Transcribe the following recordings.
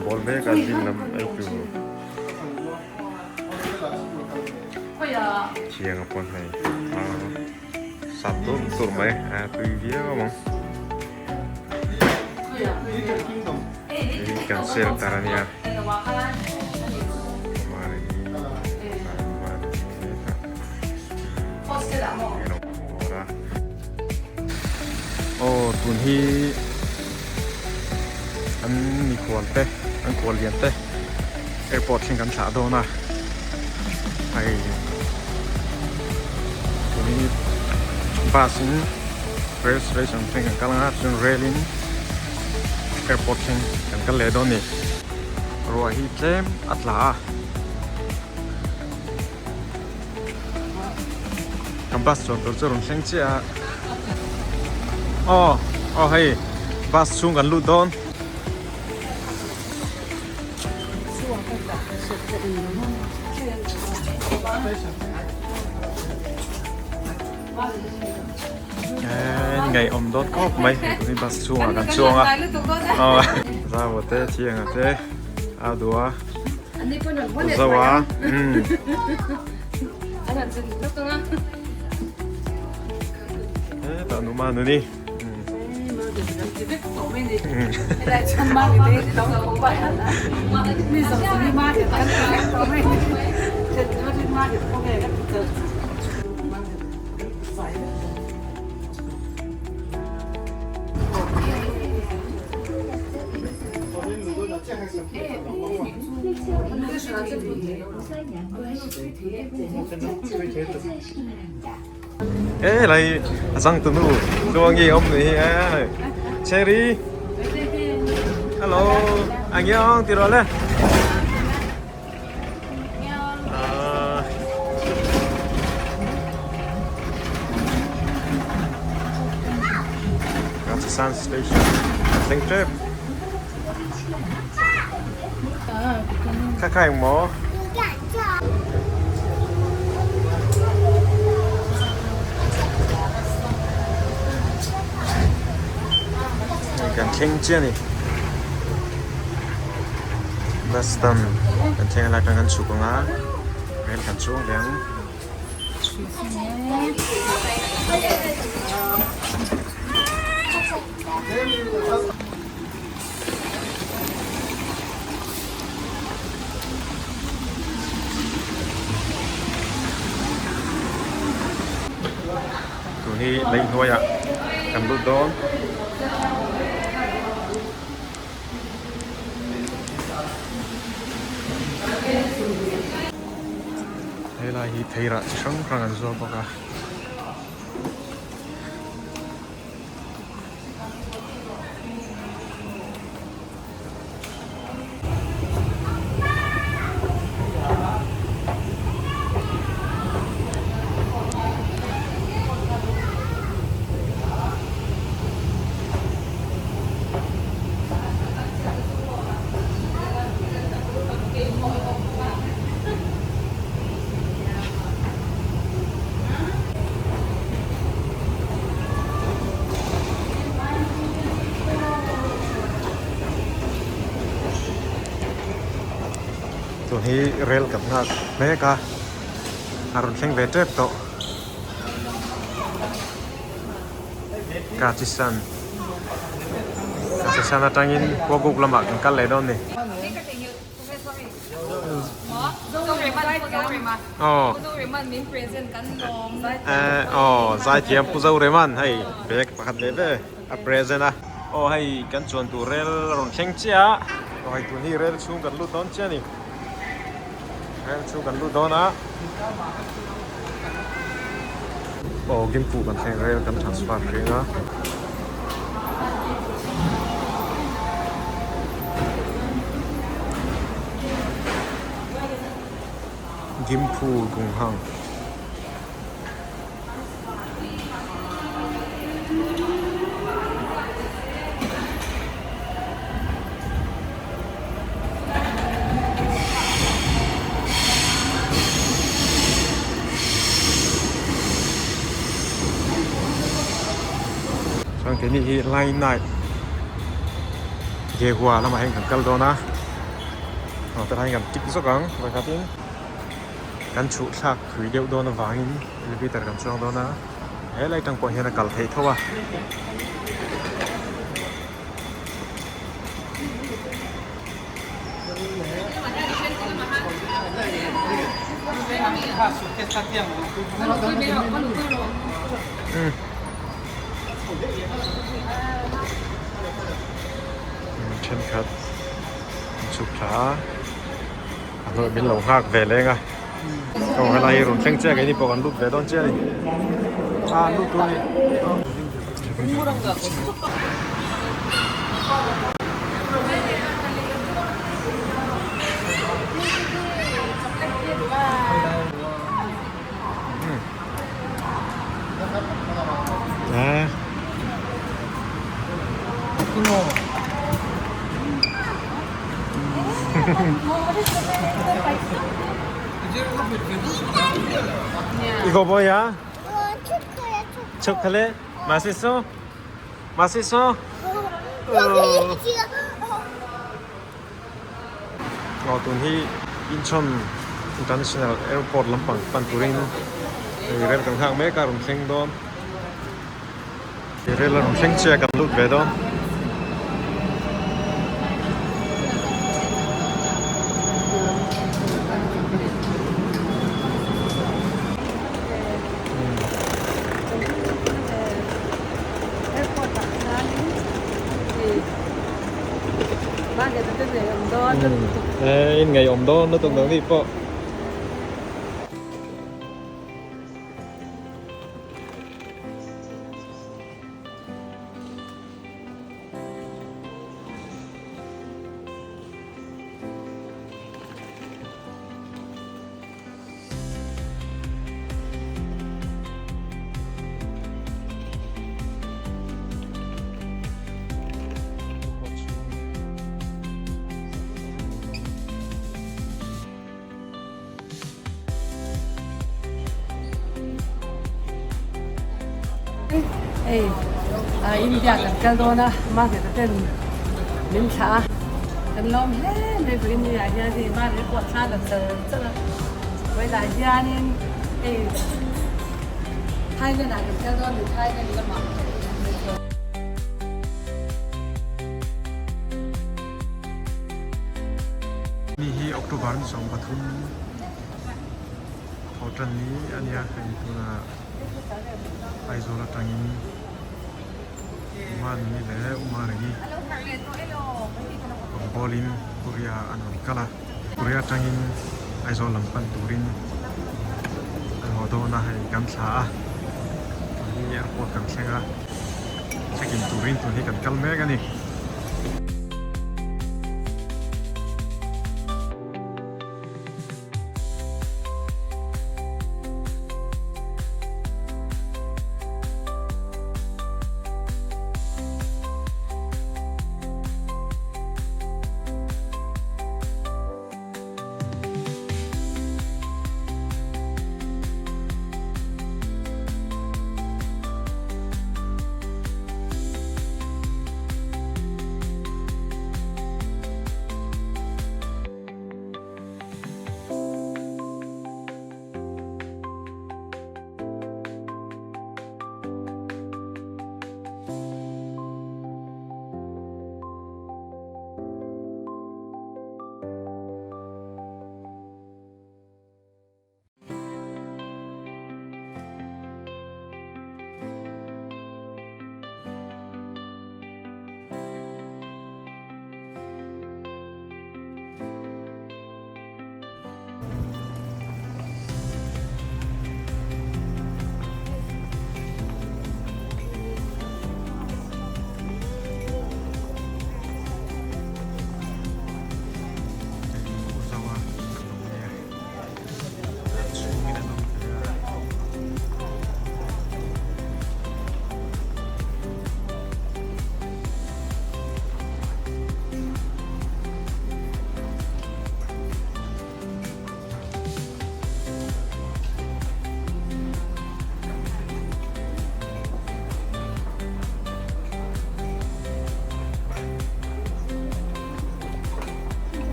an bawl mek a zing lam ei tur thiang a pawn hei a sat tur tur mai a tui viau ang hei kan sel tar a nia. Aw tun hi an mikhual te an khual lian te airport thleng kan thlah dawn a hei tun hi bus in rail station thleng kan kal ang a chuan rail in airport thleng kan kal leh dawn a ni ruah hi tlem a tla a. Kan bus chuan tur chu a rawn thleng chiah a aw aw hei bus chhung kan lut dawn. Ngaihawm dawt khawp mai hei tuni bus chhungah kan chuang a aw zau te thianga te a duh a. Zo a hetah nu ma nuni E lai a chang tunu chuangi awm ni hi e Cherry hello angyong ti rawh le Sun Station thleng tep Kha kha eng maw? Kan thleng chiah a ni. Bus stand kan thleng a lai atang kan chhuk ang a, rel kan chuang leh ang. Tun hi lei hnuaiah kan lut dawn. Helai hi theirah chi hrang hrang an zuar bawk a. Tun hi rel kan nghak mek a a rawn thleng ve tep tawh Kachisan Kachisan atangin Kuabuk lamah kan kal leh dawn a ni. Aw aw zaithiam Pu Zoreman hei bag pakhat ve ve a present a. Aw hei kan chuan tur rel a rawn thleng chiah a, aw hei tun hi rel chhung kan lut dawn chiah a ni, rel chhung kan lut dawn a. Aw Gimpu kan thleng rel kan transfer hring a. Gimpu Gunghang. Chuan keini hi line night Gehua lamah hian kan kal dawn a. Aw tilai kan tik zawk ang vawikhatin kan chhuh thlak thui deuh dawn avangin elevator kan chuang dawn a helai tang pawh hian a kal theih tho a. Thenkhat an chhuk thla a a hnuaiah min lo nghak ve leng a aw helai hi rawn thleng chiah keini pawh kan lut ve dawn chiah a ni a an lut tur a ni. 이거 뭐야? 초콜릿 맛있어? 맛있어? Aw tun hi Incheon International Airport lampang pan turin hei rel kan nghak mek a rawn thleng dawn hei rel a rawn thleng chiah kan lut ve dawn. In ngeiawm dawn lutuk lo nih pawh. Hei India kan kal dawn a market ah ten min thlah a kan lawm hle mai vawiin ni ah hian hei market pawh thla la char char a vawilah hianin hei Thailand ah kan kal dawn a ni Thailand lamah. Ni hi October ni 13 tho tan ni a nia hei tunah Aizawl atangin Umanuni leh Umarengi rawn bawlin Korea an rawn kal a Korea atangin Aizawl lam pan turin an haw dawn a hei kan thla a tun hi airport kan thleng a check in turin tun hi kan kal mek a ni.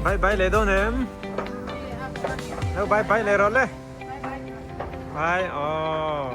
Bye bye leh dawn em? Lo bye bye leh rawh le. Bye aw.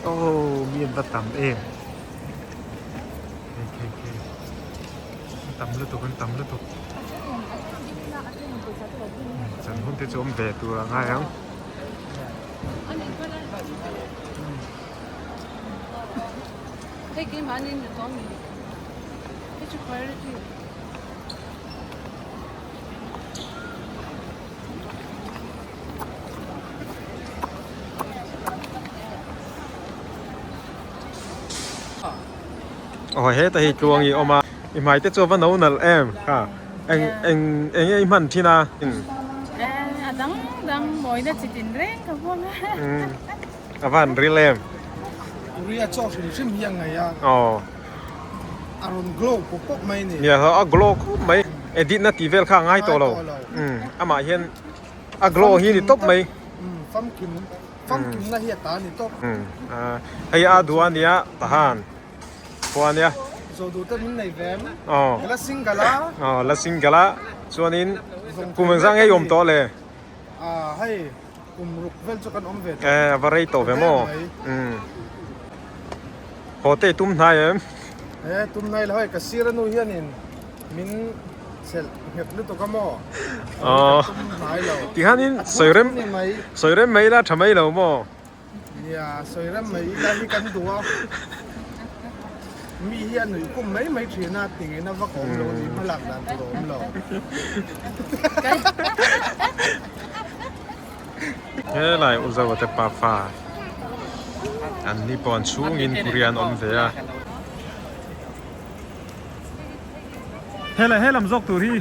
Oh mi an va tam em hei hei hei an tam lutuk an tam lutuk chan hun te chu awm ve tur a ngai ang. Aw heta hi tluang i awm a i hmai te chu a va no nalh em kha eng eng eng nge i hman thin a. A dang dang mawina chi tin reng ka hmang a. A van ril em. Uria chaw hrim hrim hi a ngaih a. Aw. A rawn glow pawp pawp mai ni. Nia a glow khawp mai. Edit na tih vel kha a ngai tawh lo. Amah hian a glow hi ni tawp mai. Famkim famkim na hi a ta ni tawp. Hei a duh a nia tahan khua nia. Zo duh te min nei ve em? Aw. La single a. Aw la single a chuanin kum engzah nge i awm tawh le? Ah hei kum ruk vel chu kan awm ve tawh. Eh a va rei tawh ve maw? Umm. Haw te i tum hnai em? Eh tum hnai lo hei ka sir anu hianin min chelh nghet lutuk a maw? Aw. Ka tum hnai lo. Tikhanin sawi rem sawi rem mai la tha mai lo maw? Nia sawi rem mai ila hi kan duh a. Mi hi a nuih kum mai mai thin a ti ngei na vak a awm lo ni hmalak dan tur a awm lo. Helai u Zoa te pafa an ni pawh an chhungin Korea an awm ve a. Helai helam zawk tur hi.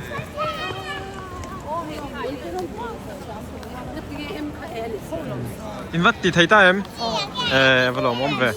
In va ti thei ta em? Eh a va lawm awm ve.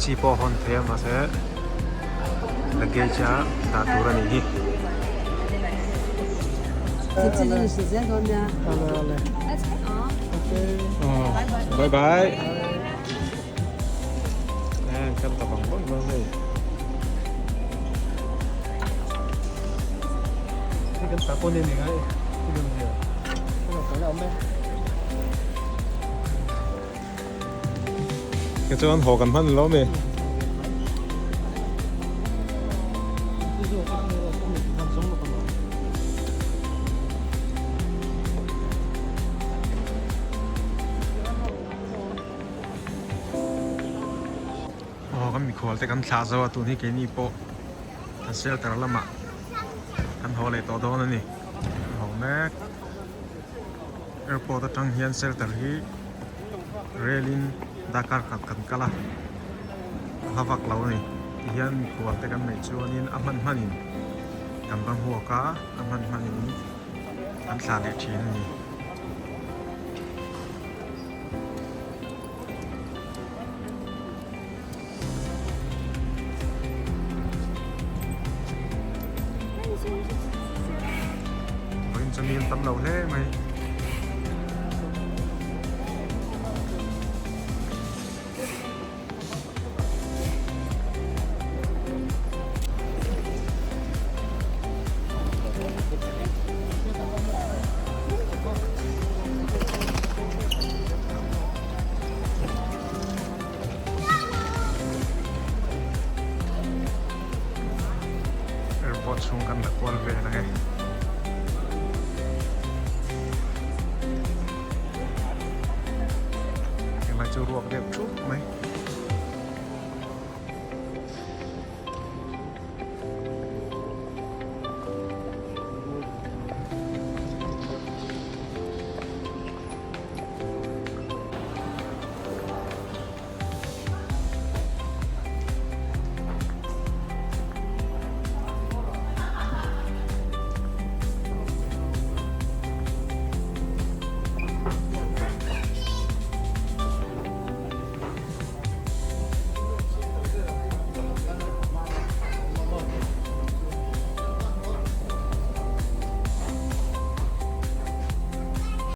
chi pawh a hawn thei a mahse luggage a dah tur a nih hi. Bye bye. Kan ta vang vang dawn hei. Hei kan ta pawh ni ni ngai. Ke chuan haw kan hman lo mi. Aw kan mikhual te kan thlah zo a tun hi keini pawh kan shelter lamah kan haw leh tawh dawn a ni kan haw mek airport atang hian shelter hi rail in darkar khat kan kal a a hla vak lo a ni tihian mikhual te kan neih chuanin a hman hmanin kan va hmuak a a hman hmanin kan thlah leh thin a ni. Vawiin chu mi an tam lo hle mai. Airport chhung kan la kual vel ang e. Helai chu ruak deuh thup mai.